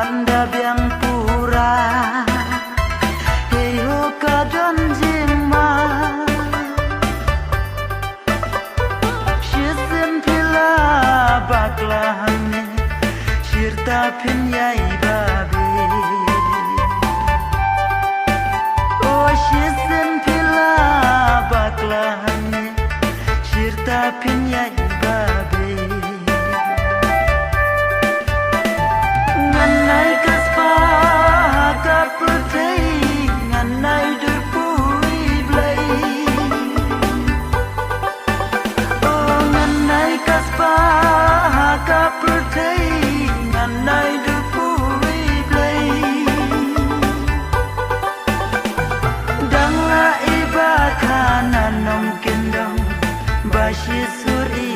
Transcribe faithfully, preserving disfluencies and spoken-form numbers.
Da biang pura, hei ho ka don jingma. Shisien phi la bakla hangne, shirta phin ïai babe. O shisien phi la bakla hangne, shirta phin ïai babe. Ngan ai ka spah ha ka pyrthei, ngan ai dur puri blei. O ngan ai ka spah ha ka pyrthei, ngan ai dur puri blei. Dang la i ba kha na nongkyndong, ba shi sur i